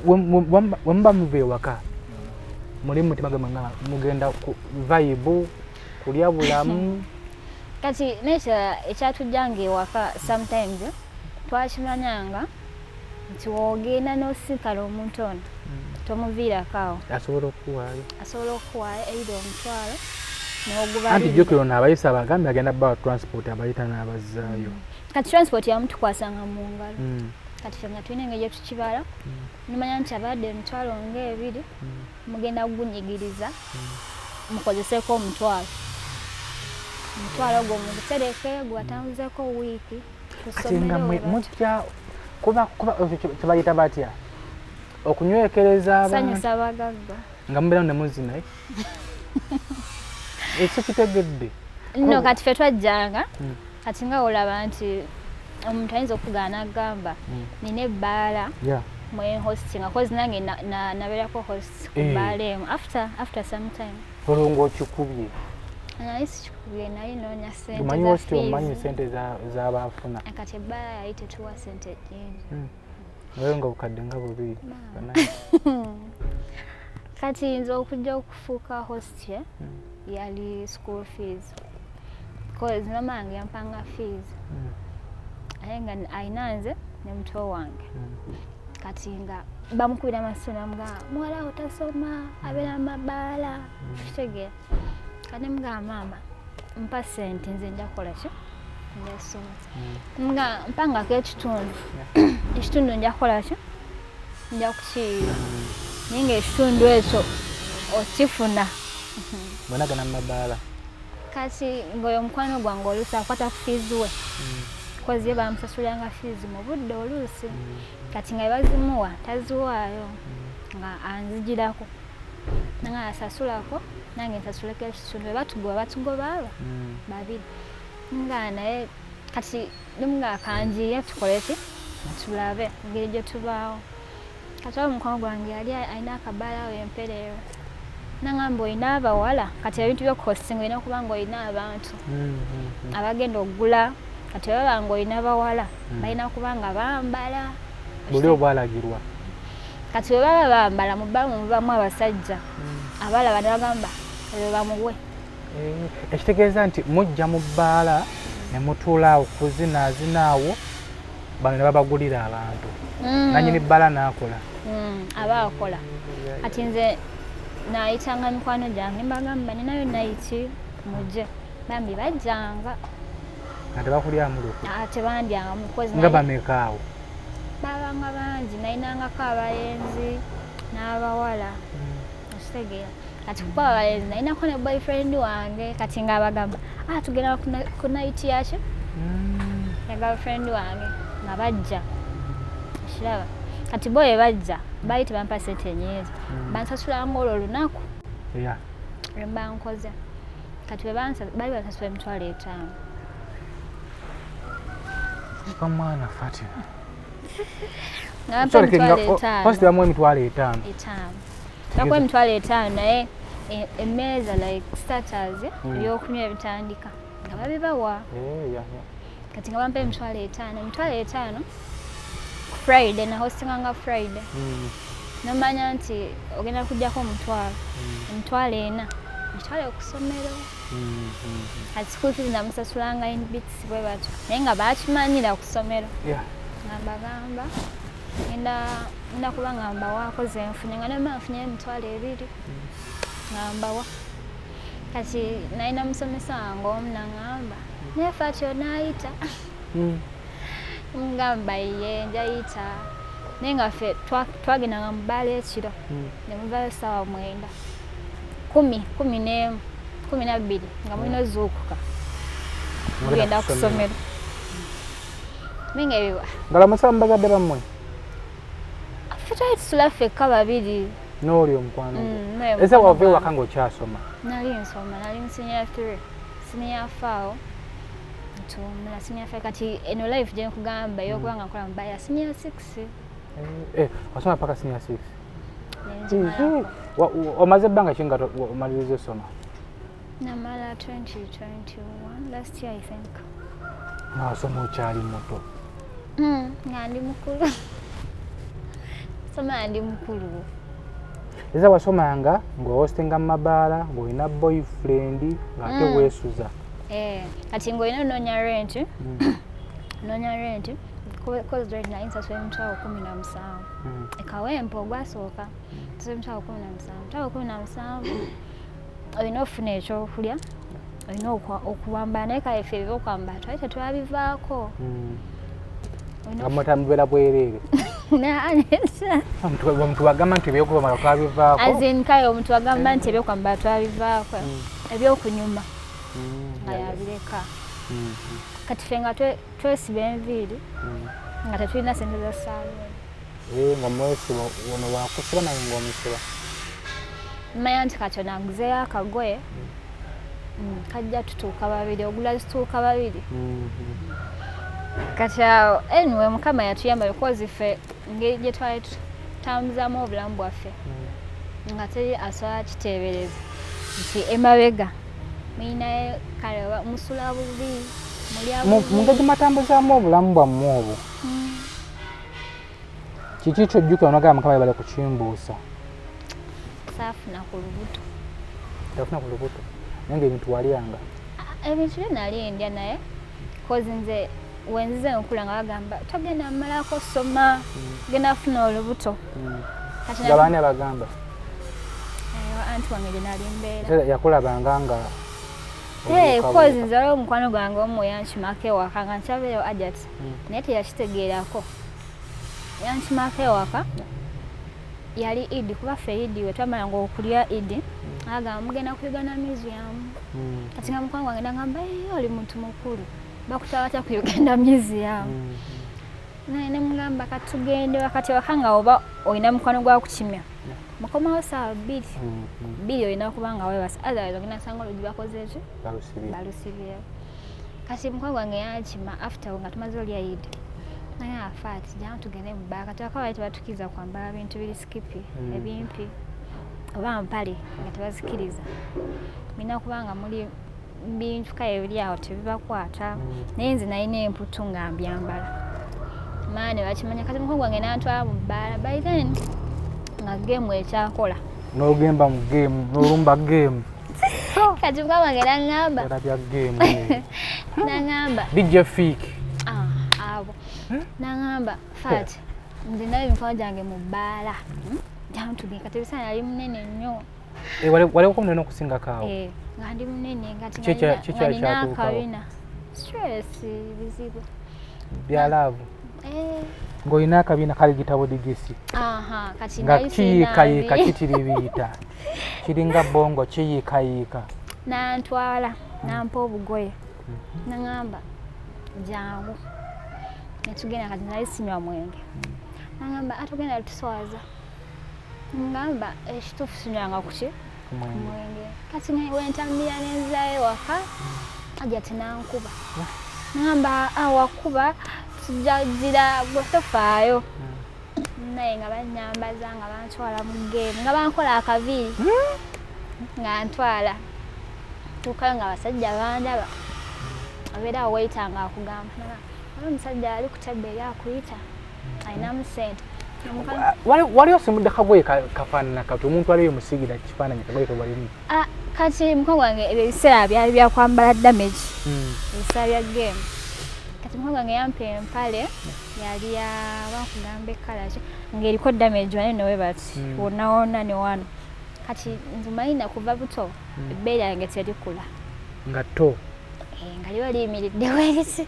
Wemuba muva ewaka, muli mumutima gamwe nga mugenda ku vibe, kulya bulamu? Kati nekirala ekyatujjanga ewaka, sometimes twakimanyanga nti wogenda n'osinkana omuntu ono, tomuviirako awo. Asobola okukuwaayo. Asobola okukuwaayo either omutwalo Anti n'ogubalirira. Jjukira ono abayisa, abagambye agenda bawa transport, abayita n'abazzaayo. Kati transport yamutukwasanga mu ngalo. Kati ffe nga tulina engeri gyetukibala, nomanya nti abadde emitwalo ngaebiri, mugenda kugunyigiriza mukozeseeko omutwalo, omutwalo ogwo mugutereke gubatambuzeko wiiki ku Kati nga ssomero. mwe Bwe batyo. Mujja kuba ekyo kyebayita batya, okunywekereza abantu? Sanyusa bagagga. Nga mubeerawo ne muzina, eh? Ekyo kitegedde. No, kati ffe twajjanga, kati nga olaba nti omuntu ayinza okugaana agamba nina ebbaala mwe hosting, cause nange nabeerako host ku bbaala emu after some time. Olwo ng'okikubye? Naye sikikubye, nali noonya sente Omanyi za host, omanyi fees. sente z'abaafuna. Kati ebbaala yali tetuwa sente nyingi. Naye nga obukadde nga 2,000. Kati nze okujja okufuuka host, yali school fees, cause mama wange yampanga fees, naye nga alina nze ne muto wange. Kati nga bamukubira amasimu namugamba muwala wo tasoma, abeera mu mabaala, kitegeera. Kati nemugamba, maama, mpa sente, nze nja kukola ki, nja soma, nga mpangako ekitundu, ekitundu nja kukola ki, nja kukiyiira, naye nga ekitundu ekyo okifuna. Bwenagana mu mabaala. Kati ngaoyo omukwano gwange oluusi akwata ku fees we, cause ye bamusasulanga fees mu budde oluusi. Kati nga bebazimuwa taziwaayo, nga anzigirako, nanga asasulako, nange nsasuleko ekitundu. Bwe batugoba, batugoba aba babiri. Nga naye kati nimuga kanjiye tukole ki, tulabe engeri gye tubaawo. Kati awo omukwano gwange yali alina akabaala awo empereero, nangamba olina abawala. Kati ebintu byokuhostinga olina okuba nga olina abantu abagenda okugula. Kati baba nga olina bawala, balina kuba nga bambala. Buli obwalagirwa. Kati bwe baba bambala, mubamu mubamu abasajja abalaba ne bagamba ebyo bamuwe. Eh, ekitegeeza nti mujja mu bbaala ne mutuula awo kuzinaazina awo, bano ne babagulira abantu, nanyini bbaala n'akola. Aba akola. Kati nze nayitanga mikwano gyange, mbagamba ninayo night, mujje. Bambi bajjanga. Nga tebakulyamu lukwe? Ah, tebandyanga mukozi. Nga bameka awo? Babanga bangi, nalinangako abalenzi n'abawala, okitegeera. Kati kuba abalenzi nalinako ne boyfriend wange. Kati nga abagamba, ah, tugenda ku night yaki, ya girlfriend wange, nga bajja, okiraba. Kati bo bwe bajja baali tebampa sente nyingi, bansasulanga olwo olunaku lwe mba nkoze. Kati bwe baali bansasula 50,000. Omwana Fatima. Nga bampa 50,000. Host bamuwa 50,000? 5 bakuwa 50,000, naye emmeeza like starters, ebyokunywa ebitandika nga babibawa. Eh, yeah. Kati nga bampa 50,000, 50,000 ku Friday, nahostinganga Friday. Nomanya nti ogenda kujjako omutwalo, 40,000 mitwalo ku ssomero. Kati school fees namusasulanga in bits bwe batyo, naye nga bakimanyira ku ssomero. Nga mbagamba ngenda kuba nga mbawaako zenfunye, nga nemba nfunye 20,000 nga mbawa. Kati nalina musomesa wange omu naŋŋamba, naye Fati onaayita? Ngamba ye njayita, naye nga ffe twagendanga mu bbaala ekiro ne muvayo ssaawa 9, 10, 11, 12, nga mulina ozuukuka mugenda ku ssomero, naye nga ebyo Nga lamusa mu bazadde bammwe? Ffe Twali tusula ffekka babiri. N'oli omukwano gwo? Ese wava ewaka ng'okyasoma? Nali nsoma, nali mu senior 3, senior 4 awo ntuumula senior 5. Kati eno life gye nkugamba ey'okuba nga nkola mu baya, senior 6. Wasoma paka senior 6? Omaze ebbanga ki nga omaliriza osoma? Namala 2021, last year, I think. Nga wasoma okyali muto? Nga ndi mukulu, soma ndi mukulu. Eza wasomanga ng'ohostinga mu mabaala, ng'olina boyfriend, ng'ate weesuza? Kati ng'olina onoonya rent, noonya rent, cause rent nali nsasula 17000 ekawempe ogwasooka, nsasula 17000. 17000 olina ofuna ekyokulya, olina okuwambala, naye kale ffe ebyokwambala twali tetwabivaako. Nga mubeera bwereere? Omuntu wagamba nti ebyokwambala twabivaako? As in, kale omuntu agamba nti ebyokwambala twabivaako, ebyokunyuma nga yabireka. Kati ffe nga twesiba enviiri nga tetulina sente za saaluuni. Nga mwesiba, ono wakusiba naye ng'omusiba. Mmanya nti kati ono aguzeeyo akagoye, kajja tutuuka babiri, ogula zituuka babiri. Kati awo, anyway, Mukama yatuyamba because ffe engeri gye twali tutambuzaamu obulamu bwaffe nga teri asobola kiteebereza nti emabega mulinayo, kale oba musula bubi, mulya Mu bubi. Ngeri gye obulamu bwammwe obwo, kiki kyojjukira nogamba, Mukama yebale kukimbuusa? Saafuna ku lubuto. Tafuna ku lubuto, naye nga ebintu walyanga? Ebintu byo nali ndya, naye cause nze wenzize nkula nga bagamba togenda malako soma, genda funa olubuto. Kati Nga baani abagamba? Anti wange gye nali mbeera. Yakulabanga nga Cause nze waliwo omukwano gwange omu yankimako ewaka nga nkyabeerewo Ajat, naye teyakitegeerako. Yankimako ewaka, yali Idi, kuba ffe Idi we twamalanga okulya Idi, agamba mugenda ku Uganda Museum. Kati nga mukwano gwange nagamba, "Eh, oli muntu mukulu, bakutwala batya ku Uganda Museum?" Naye nemugamba katugende. Wakati waka nga oba olina mukwano gwa kukimya, mukomawo saawa 2 2, olina kuba nga webasa, otherwise ogenda sanga oluggi bakoze eki? Balusibye. Balusibyewo. Kati mukwano gwange yankima after nga tumaze olya Idi, naye afa ati jangu tugende mu bbaala. Kati waka bali tebatukkiriza kwambala bintu biri skimpy, ebimpi oba mpale nga tebazikiriza, mulina kuba nga muli bintu kale ebiri awo tebibakwata. Naye nze nalina emputu nga mbyambala, maani bakimanya. Kati mukwano gwange nantwala mu bbaala, by then nga game ekyakola. N'ogemba mu game, n'olumba game. Kati mukwano gwange naŋŋamba, Olabya game. naŋŋamba, DJ Fik. Ah, abo naŋŋamba, "Fat, nze ndaba emikwano gyange mu bbaala, Jangu tugende." Kati ebiseera nali munene nnyo. Waliwoko munene okusingako awo? Eh, nga ndi munene, nga Ki nga nina kyatuukawo? akabina, stress, bizibu. Bya love? Eh, Ng'olina akabina kali gitabo digisi. Aha, kati Nga nali kiyiikayiika. sina. Kitiribiita, kiringa bongo, kiyiikayiika. Nantwala, nampa obugoye, naŋamba jangu netugenda. Kati nali sinywa mwenge, naŋamba atugenda tuswaza, ngamba ekituufu sinywanga kuki? Mwenge. Mwenge. Kati wentambira nenzirayo ewaka, ajja tenankuba, nagamba awakuba tujagira gwe tofaayo. Naye nga banyambaza, nga bantwala mu game, nga bankola akaviiri, nga ntwala tuukayo nga abasajja bandaba. Abeera awo waiter nga akugamba, "Waliwo omusajja ali ku table eri akuyita, alinamu sente." Wali osimudde kagoye kafaanana kati omuntu aliyo musigira kifaananyi kagoye kewalimu? Ah, kati mukwano gwange ebyo ebiseera byali byakwambala damage, ebiseera bya game. Kati mukwano gwange yampa empale yali ya bankugamba ekkala ki, ng'eriko damage wane newe bati wonna wonna ne wano. Kati nze manyi kuva buto ebbeere lyange terikula. Nga to Eh, nga liba liyimiridde weriti.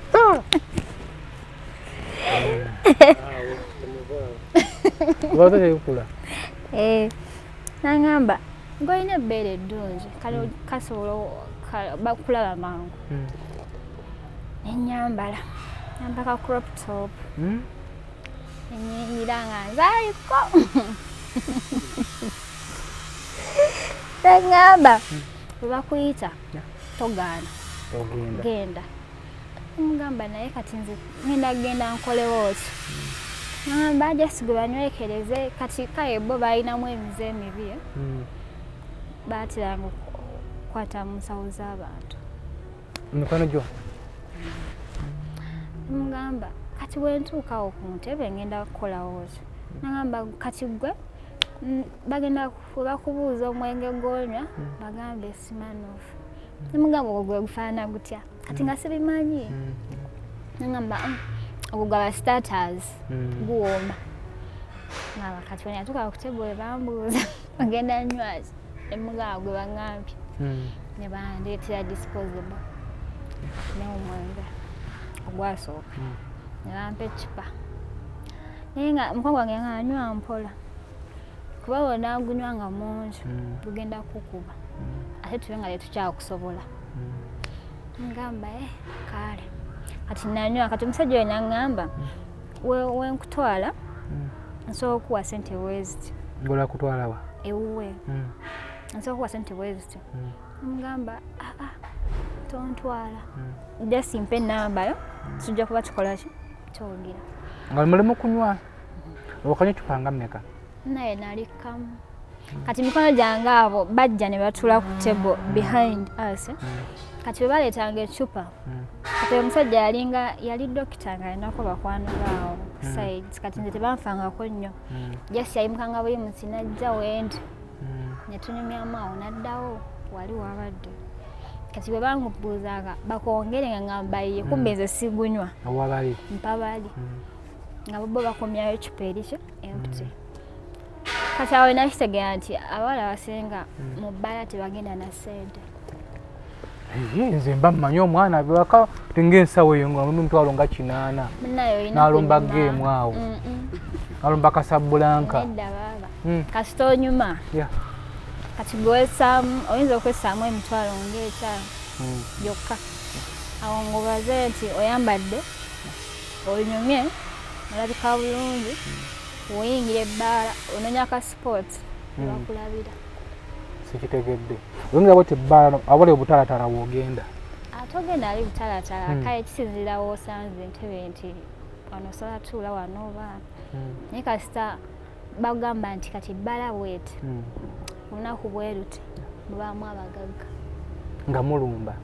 Kuva buto terikula? Eh, nangamba ng'olina ebbeere eddungi, kale kasobola bakulaba mangu. Nenyambala, namba ka crop top. Nenyingira nga nzaaliko. Neŋŋamba bwe bakuyita togaana, genda. Mugamba naye kati nze ngenda genda nkolewo ki? Nagamba just gwe banywekereze. Kati kale bo balinamu emize emibi, baateranga okukwata mu nsawo z'abantu. Mikwano gyo? Mugamba kati bwentuukawo ku ntebe ngenda kukolawo ki? Nagamba kati gwe bagenda bakubuuza omwenge gwonywa, bagambe Smirnoff. Nemugamba ogwo gwe gufaanana gutya? Kati nga sibimanyi. Nagamba ogwo gwaba starters, guwooma. Ngamba kati wena yatuuka ku table we bambuuza ogenda nywaki, nemugamba gwe baŋŋambye, ne bandeetera disposable n'omwenge ogwasooka, ne bampa eccupa, naye nga mukwano gwange nga anywa mpola, kuba bw'onaagunywa nga mungi gugenda kukuba, ate tube nga tetukyakusobola. Ngamba eh, kale kati nanywa. Kati omusajja oyo naŋŋamba wenkutwala nsobola okuwa sente bweziti. Ngola kutwala wa? Ewuwe. Nsobola okuwa sente bweziti. Mugamba aa, tontwala, just mpa enamba yo, tujja kuba tukola ki, twogera. Nga mulimu kunywa, okanywa ecupa nga mmeka? Naye nali kamu. Kati mikono gyange abo bajja ne batula ku table behind us. Kati bwe baleetanga eccupa, kati omusajja yalinga yali dokita nga alinako bakwano baawo sides. Kati nze tebanfangako nnyo, just yayimukanga buli musi najja wendi ne tunyumyamu awo, naddawo wali wabadde. Kati bwe bangubuuzanga bakwongere, nga ngamba ye kumbe nze sigunywa. Owabali? Mpa bali nga bo bakomyayo ecupa eriki empty. Kati awo nakitegeera nti abawala abasinga mu bbala tebagenda na ssente. Eye, nze mba mmanyi omwana bewaka ngaensawo eyo nga mulimu emitwalo nga 80. Munaye olina N'alumba kunyuma. Game awo. Nalumba Casablanca. Nedda baaba, kasita onyuma. Kati gwesaamu, oyinza okwessaamu emitwalo ngaetaano gyokka awo ng'obaze nti oyambadde, onyumye, olabika bulungi, oyingira ebbaala ononya ka spot nebakulabira. Sikitegedde. Oyingira bwoti ebbaala awali obutalatala woogenda? Ate ogenda ali butalatala. Kale kisinziira woosanze entebe nti wano osobola tuula wano oba, naye kasita bagamba nti kati ebbala bweti, olunaku bwe luti mubaamu abagagga. Nga mulumba.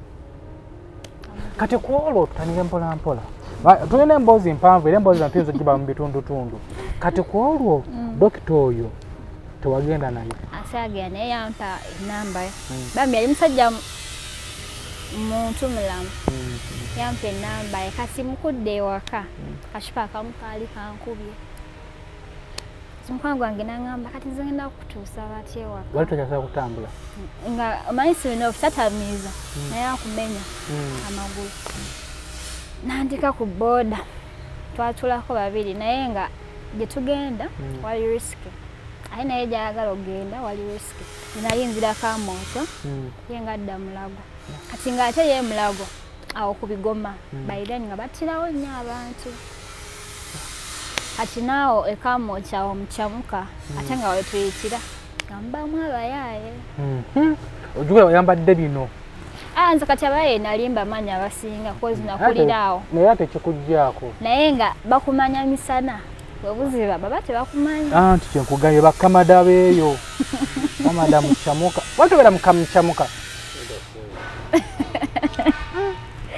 Kati ku olwo tutandike mpola mpola. Tulina emboozi mpanvu era emboozi zano tuyinza ogiba mu bitundutundu. Kati ku olwo dokita oyo tewagenda naye? Asaagera, naye yampa enamba ye. Bambi yali musajja muntu mulamu, yampa enamba ye. Kati mukudde ewaka, kacupa akamu kaali kankubye. Kati mukwano gwange naŋŋamba kati nze ngenda kukutuusa batya ewaka? Wali tokyasobola kutambula? Nga omanyi sirina obutatamiiza, naye akumenya amagulu. Nandika ku booda, twatulako babiri, naye nga gye tugenda wali risky, ate naye gyayagala okugenda wali risky. Nali nzirako amwokyo, ye nga adda Mulago. Kati ng'ate ye Mulago awo ku bigoma by then nga battirawo nnyo abantu. Kati naawo ekamwokya awo mukyamuka, ate nga wetuyitira nga mubamu abayaaye. Ojjukira oyambadde bino? Ah, nze kati abaye nali mbamanyi abasinga, cause nakulira awo. Naye ate kikuggyako. Naye nga bakumanya misana, webuziba baba tebakumanyi. Anti kyenkugambye, bakamada beeyo, kamada mukyamuka, watobeera mukamukyamuka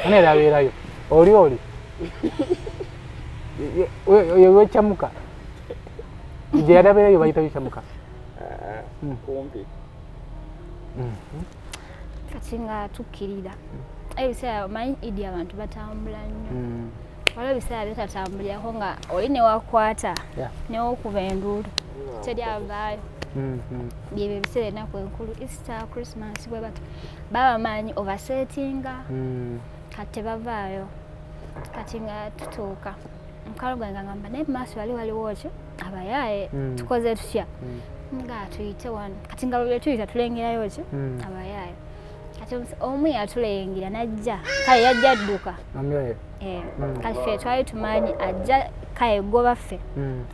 ani era abeerayo oli wekyamuka gye yali abeerayo bayitayo kyamuka. Kumpi. Kati nga tukkirira ebiseera, omanyi idi abantu batambula nnyo. Waliwo ebiseera byetatambulirako nga oli newakwata newokuba enduulu teri avaayo. Byebyo ebiseera, ennaku enkulu, Easter, Christmas, bwe batyo baba bamanyi obaseetinga. Kati tebavaayo. Kati nga tutuuka, mukwano gwange ngamba naye mumaaso wali waliwo ki, abayaaye. Tukoze tutya nga tuyite wano? Kati nga bwe tuyita tulengerayo ki, abayaaye. Kati Kati omu yatulengera najja, kale yajja adduka. Eh, kati ffe twali tumanyi ajja kale goba ffe.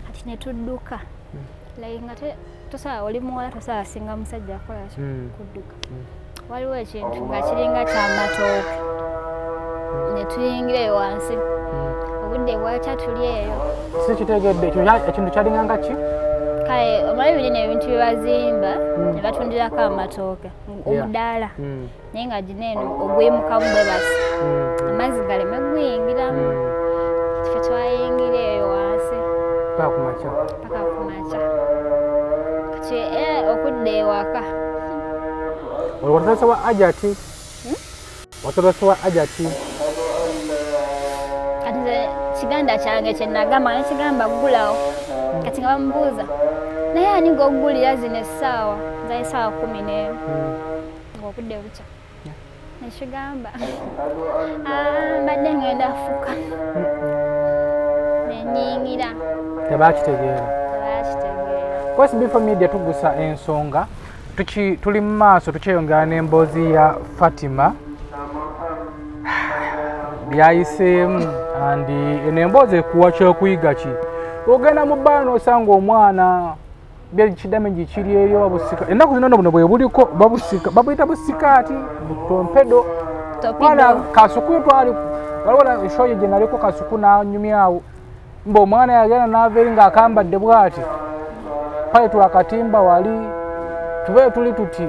Kati ne tudduka. Like nga tosobola, oli muwala tosobola singa musajja akola ki kudduka. Waliwo ekintu nga kiringa kyamatooke ne tuyingira eyo wansi. Obudde bwakya tuli eyo. Sikitegedde, ekintu kyalinga nga ki? Kale omanyi biri ebintu bye bazimba ne batundirako amatooke omudaala, naye nga gino eno ogwemukamu bwe basi amazzi galeme guyingiramu. Ffe twayingira eyo wansi paka kumakya. Paka kumakya. Kati okudda ewaka. Watolose wa ajati? Watolose wa ajati? Kati nze kiganda kyange kye nagamba nekigamba ggulawo. Kati nga bamubuuza, naye ani g'oggulira zino essaawa zali essaawa 11 ng'obudde bukya, nekigamba, "Ah, mbadde ngenda fuka nenyingira." Tebakitegeera. Tebakitegeera. Kwesi Before Media tugusa ensonga. Tuli mu maaso tukyeyongera n'emboozi ya Fatima byayiseemu, and eno emboozi ekuwa kyokuyiga ki? Ogenda mu bbaala n'osanga omwana kidamage kiri eri babusika. Ennaku zino nno buno bwe buliko babusika, babuyita busikaati butompedo. Mwana kasuku twali waliwo shoye gye naliko kasuku n'anyumyawo mba omwana yagenda n'ava eri ng'akambadde bw'ati pale twakatimba wali tube tuli tuti,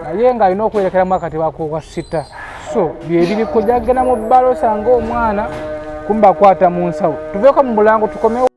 naye ng'alina okwerekeramu akatiba ak'obwa sita. So byebiriko gyagenda mu bbaala osanga omwana kumba akwata mu nsawo. Tuveeko mu bulango tukomewo.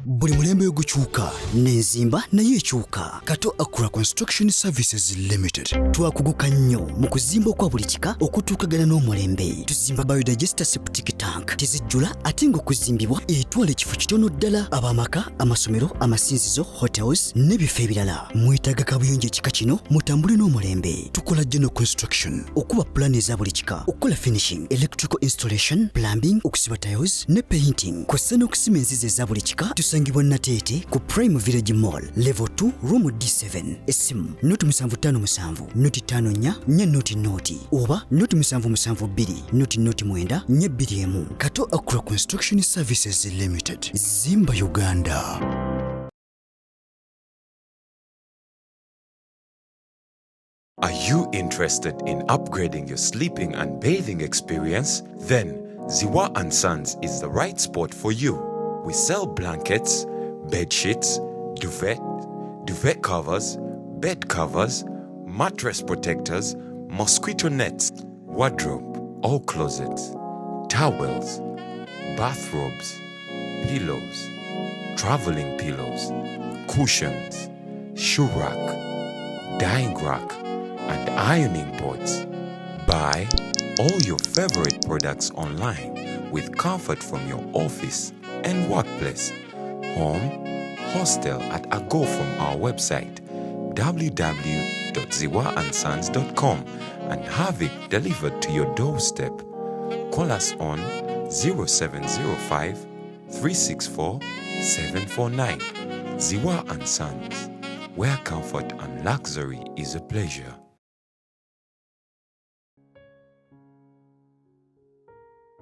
Buli mulembe gukyuka n'enzimba naye ekyuka. Kato Accra Construction Services Limited twakuguka nnyo mu kuzimba okwa buli kika okutuukagana n'omulembe. Tuzimba biodigester septic tank, tezijjula ate ng'okuzimbibwa etwala ekifo kitono ddala. Ab'amaka, amasomero, amasinzizo, hotels n'ebifo ebirala, mwetaaga kabuyonjo ekika kino, mutambule n'omulembe. Tukola general construction, okuba pulaani eza buli kika, okukola finishing, electrical installation, plumbing, okusiba tiles ne painting, kw'ossa n'okusima enzizi eza buli kika. Tusangibwa Nateete ku Prime Village Mall, level 2, room D7. Essimu 075 054 400 oba 0772 009 421. Kato Accra Construction Services Limited, zimba Uganda. Are you interested in upgrading your sleeping and bathing experience? Then Ziwa and Sons is the right spot for you. We sell blankets, bed sheets, duvet, duvet covers, bed covers, mattress protectors, mosquito nets, wardrobe, all closets, towels, bathrobes, pillows, traveling pillows, cushions, shoe rack, dyeing rack, and ironing boards. Buy all your favorite products online with comfort from your office and workplace, home, hostel at a go from our website www.ziwaandsons.com and have it delivered to your doorstep. Call us on 0705 364 749. Ziwa and Sons, where comfort and luxury is a pleasure.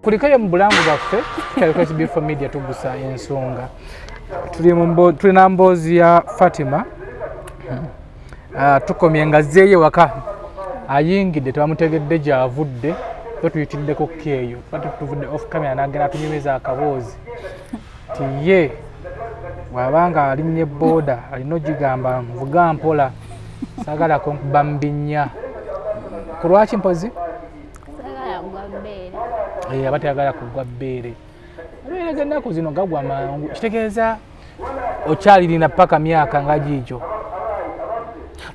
Kulikayo mu bulango bwaffe kyalikosi Before Media tugusa ensonga. Tulina mboozi ya Fatima. Tukomye nga azzeeyo ewaka, ayingidde tebamutegedde gy'avudde, so tuyitiddeko keeyo bati tuvudde off camera n'agenda atunyumiza akaboozi ti ye bw'abanga alinnye booda alina ogigamba nvuga mpola, saagala kunkuba mu binnya. Ku lwaki mpozi? Saagala kugwa bbeere. Eh, aba tayagala kugwa bbeere. Abeere g'ennaku zino gagwa mangu. Kitegeeza okyalirina paka myaka nga giigyo,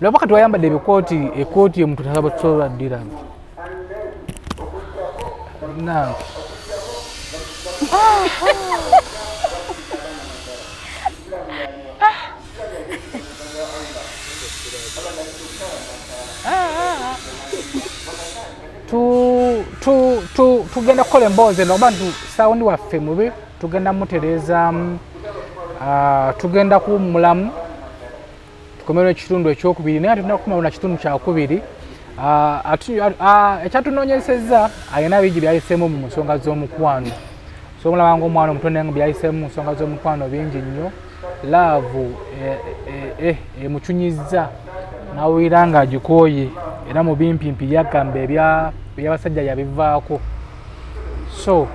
lwaba kati wayambadde ebikooti, ekooti omuntu tasobola ddira nange. Tugenda kukola emboozi eno oba nti sound waffe mubi, tugenda mutereezaamu. Tugenda kuwummulamu. Tukomewo ekitundu ekyokubiri, naye tulina kukomawo na kitundu kyakubiri. Ekyatunoonyesezza alina bingi byayiseemu mu nsonga z'omukwano. So omulaba ngaomwana omuto naye nga byayiseemu mu nsonga z'omukwano bingi nnyo. Love emucunyizza n'awulira ng'agikooye, era mu bimpimpi yagamba ebyabasajja yabivaako. So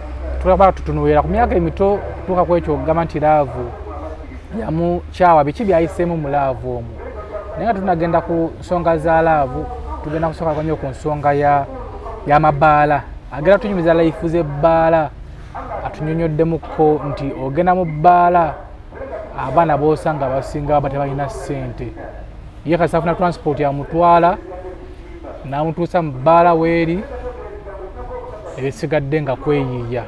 tulaba tutunuulira ku myaka emito kutuuka ku ekyo okugamba nti love yamukyawa, biki byayiseemu mu love omwo. Naye nga tunagenda ku nsonga za love, tugenda kusooka nnyo ku nsonga y'amabaala. Agenda tunyumiza life z'ebbaala, atunyonyoddemukko nti ogenda mu bbaala abaana b'osanga abasinga baba tebalina ssente. Ye kasi afuna transport amutwala n'amutuusa mu bbaala weeri, ebisigadde nga kweyiiya.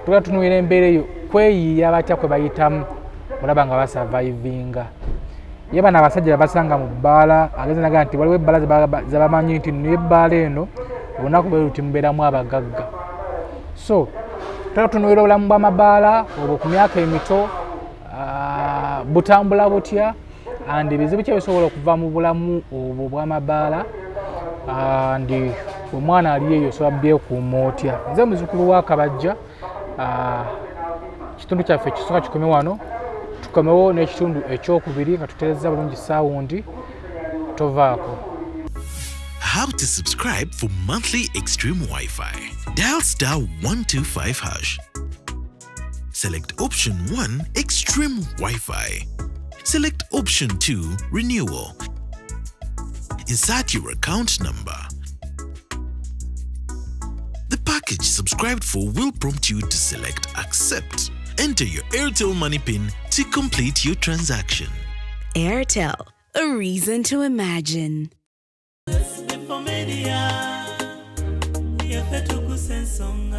Tugenda tunuulira embeera eyo, kweyiiya batya kwe bayitamu olaba nga basurvivinga. Ye bano abasajja babasanga mu bbaala, agenze naga nti waliwo ebbaala zebamanyi nti niyo ebbaala eno olunaku bwe luti mubeeramu abagagga. So tugenda tunuulira obulamu bw'amabaala obwo ku myaka emito, butambula butya and ebizibu ki ebisobola okuva mu bulamu obwo bw'amabaala, and omwana ali eyo osobola byekuuma otya. Nze muzukulu wa Kabajja. Kitundu kyaffe kisooka kikome wano, tukomewo n'ekitundu ekyokubiri nga tutereza bulungi sound. Tovaako. How to subscribe for monthly Extreme Wi-Fi. Dial star 125 hash. Select option 1, Extreme Wi-Fi. Select option 2, Renewal. Insert your account number. The package subscribed for will prompt you to select Accept. Enter your Airtel Money PIN to complete your transaction. Airtel, a reason to imagine. Media, yaffe tukusa ensonga.